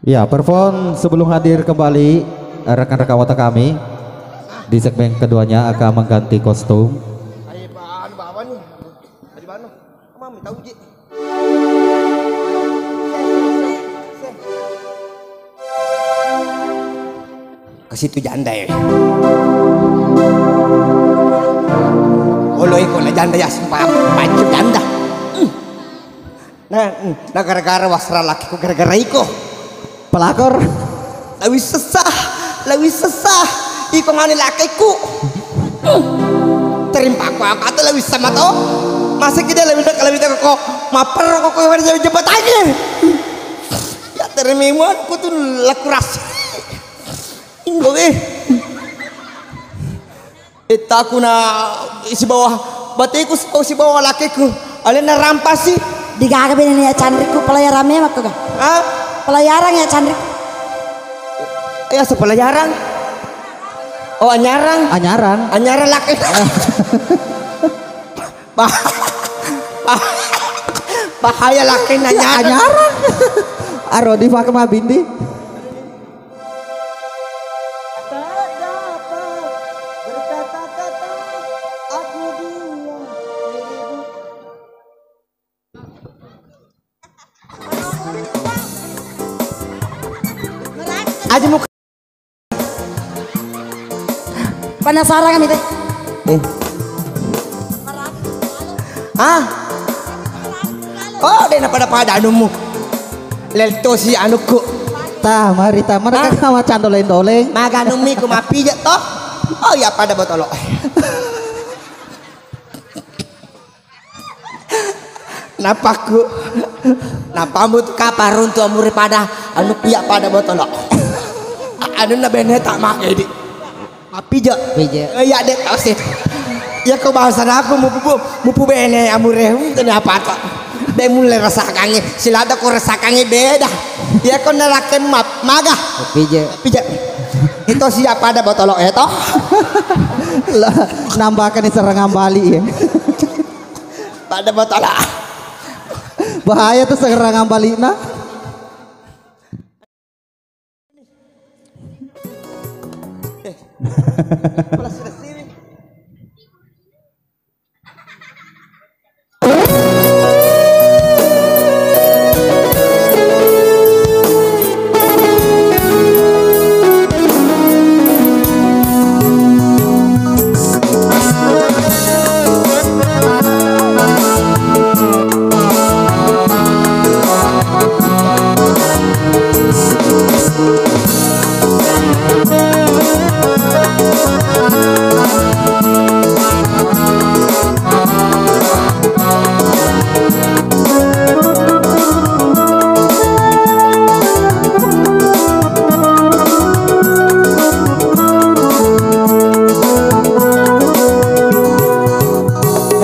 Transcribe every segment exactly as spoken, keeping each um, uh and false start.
Ya, perform sebelum hadir kembali, eh, rekan-rekan wata kami di segmen keduanya akan mengganti kostum. Ayo, Pak, anu, Pak, apa nih? Tadi mana? Mami tahu, Ji. Ke situ janda ya. Olo iko na janda ya sempa pacu janda. Hmm. Nah, hmm. Nah, gara-gara wasra lakiku gara-gara iko. Pelakor. Lawi sesah, lawi sesah. Iko mani lakiku. Hmm. Terimpaku aku atau lawi sama to. Masa kita lawi dak lawi dak kok maper kok kok ada jabatan. Ya terima imuanku tuh laku rasa. Inggo eh. Ittaku na sibawa bateku sibawa, sibawa lakiku. Alena rampasi. Digaga bene ya canrikku pelayaran memang kok. Hah? Pelayaran ya canrik. Ya sepelayaran. Oh anyarang. Anyarang. Anyarang laki. Bah, bah, bahaya laki nanya. Anyarang. Aro di Fatma Bindi. Tak dapat berkata-kata, aku diam. Aja muka. Penasaran kami teh. Eh. Ah. Oh, deh na pada-pada anummu. Leltosi anukku. Tah, mari tah. Mana kakak macam doleng-doleng. Maganummi ku mapijak toh. Oh, ya pada botolo. Napakku. Napamut kapar untuk amure pada anu pia pada botolo. Anu na bene tak make di. Mapija. Pija. Iya dek tau sih. Ya kau bahasa aku mupu mupu bene amure hmm, tanya apa tak. Be mulai rasakangi silada kau rasakangi beda. Ya kau naraken map maga. Pija. Pija. Itu siapa ada botolo itu? Lah, nambahkan serangan balik ya. Pada botol. Bahaya tuh serangan balikna.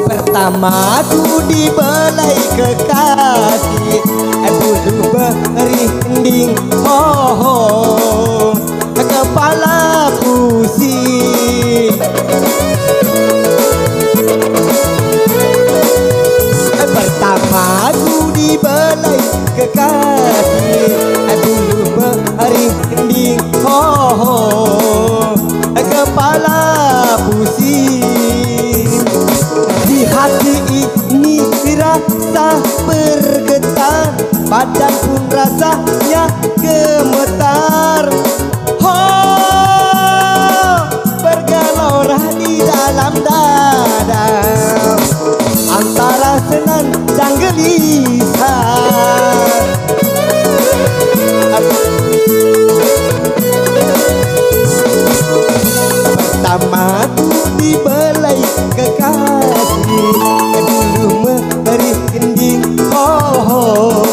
Pertama ku dibelai kekasih, bulu berinding, oh, oh. Kepala pusing. Pertama ku dibelai kekasih, bulu merinding, oh, oh, kepala pusing. Di hati ini rasa bergetar, badan pun rasanya gemetar. Ho, bergelora di dalam dada antara senang dan gelisah. Pertama ku dibelai kekasih, dulu merinding, oh, oh,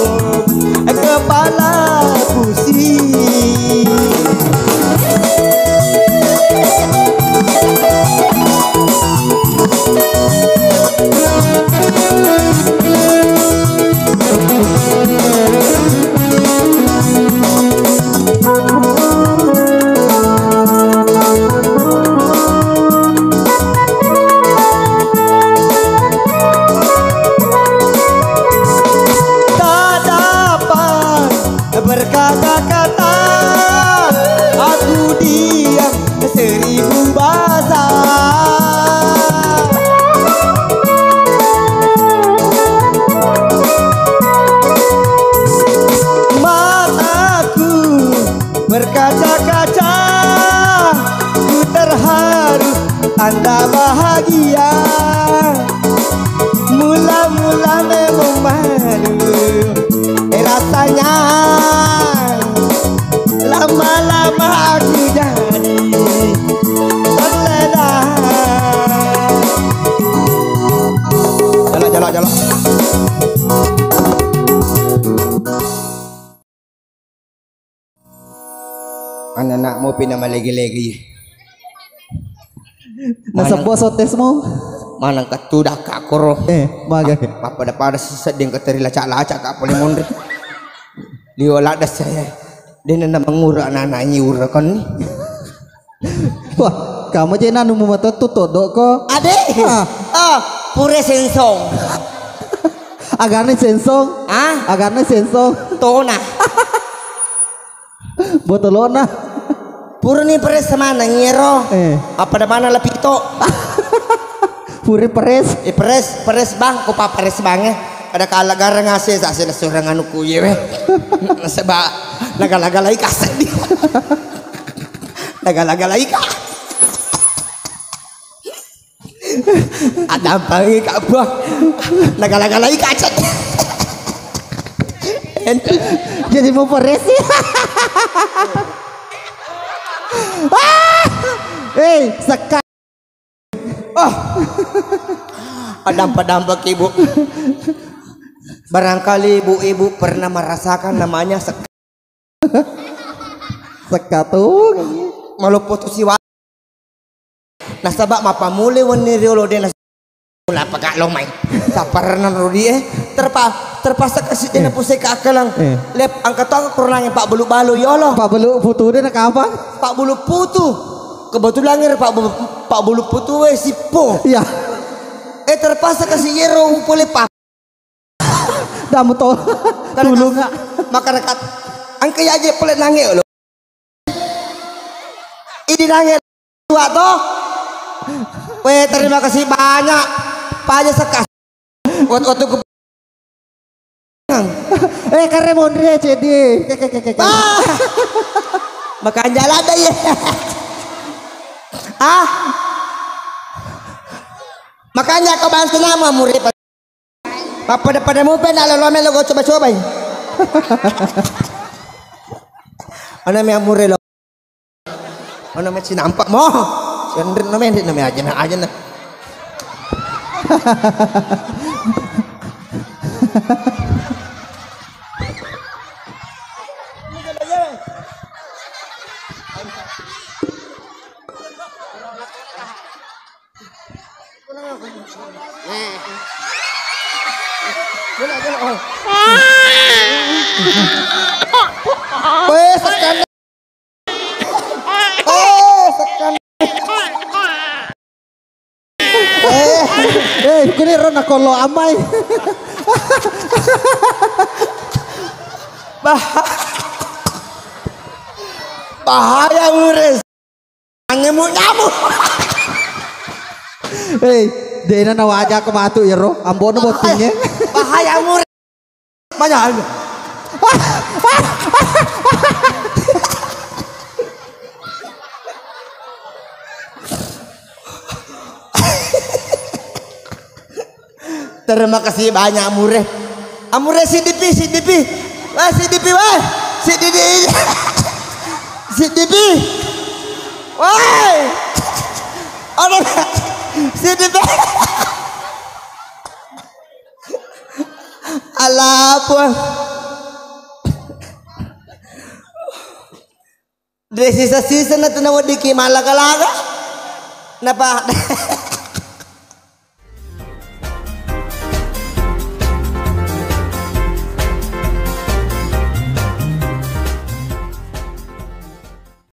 kepala pusing. Berkata-kata, aku diam seribu bahasa. Mataku berkaca-kaca, ku terharu tanda bahagia. Mula-mula memang malu, eh, rasanya lama-lama aku jadi terlena. Jalan, jalan, jalan. Anak-anakmu pina malege-lege. Nasabbo sottesmu. Maneng kettu dakka koro. Eh, maga. Mappada-pada sedding keteri lacak-lacak ka pole monri. Liwa ladda saya. Dena na mengura anak-anak iura kon ni. Wah, kamu je nanu mu matettu todok ko. Ade. Ah. Ah, pure sensong. Agane sensong. Ah? Agane sensong. Tona. Botolona. Purani peres maneng iyaro. Eh. Apa da mana lapito? Pure peres. Eh, peres, peres bang, ko pa peres bang eh. Ada kala garang ase sase nasurang anuku ye weh. Seba nagala-galai kaseng di. Nagala-galai ka. Adampangi Kak Buah. Nagala-galai kacet. Jadi mau peres sih. Ah! Eh, seka. Oh. Adampa-dampa ki, Bu. Barangkali ibu-ibu pernah merasakan namanya seka. Seka tuh. Maloppo tu siwa. Nasaba mapamule wenni riolo de nas-, ulapa ka lo mai. Saparna rodi eh. Terpa-, terpaksa kasi de. Eh. Napusai ka akkalang. Eh. Lep angka to angka kurangi pak bulu balu yolo. Pak bulu putu de nakapa? Pak bulu putu. Kebetulan ngere pak bulu, pak bulu putu we sippo. Iya. Eh terpaksa kasi yero umpule pak. Damu to. Tulunga. Masyarakat. Angka ya aja pole nange lo. Idi nange tua to. Weh, terima kasih banyak. Paja sekas. Waktu, waktu ke Eh, kare monri ya, cedi. Ke, ke, ke, ke, ke. Ah. Makanya lada ya. Ah. Makanya kau bantu nama murid. Pappada-pada mupe na lolo melo go coba-cobai. Ana me amure lo. Ana me sinampak mo. Sendir no me, no me aja na, aja na. Weh, sekan. Oh, sekan. Eh, eh, kuni rona kolo amai. Bah-, bahaya, Mures. Angemu nyamu. Hei, dena nawaja ko matu iyaro, ambono bottingnge. Bahaya mur. Banyak. Terima kasih banyak, Amure. Amure, C D P, C D P. Wah, C D P, wah. C D P. C D P. Woi. Orang C D P. Alah, apa? De sisa-sisa na tu naweddiki mallaga-laga. Napa?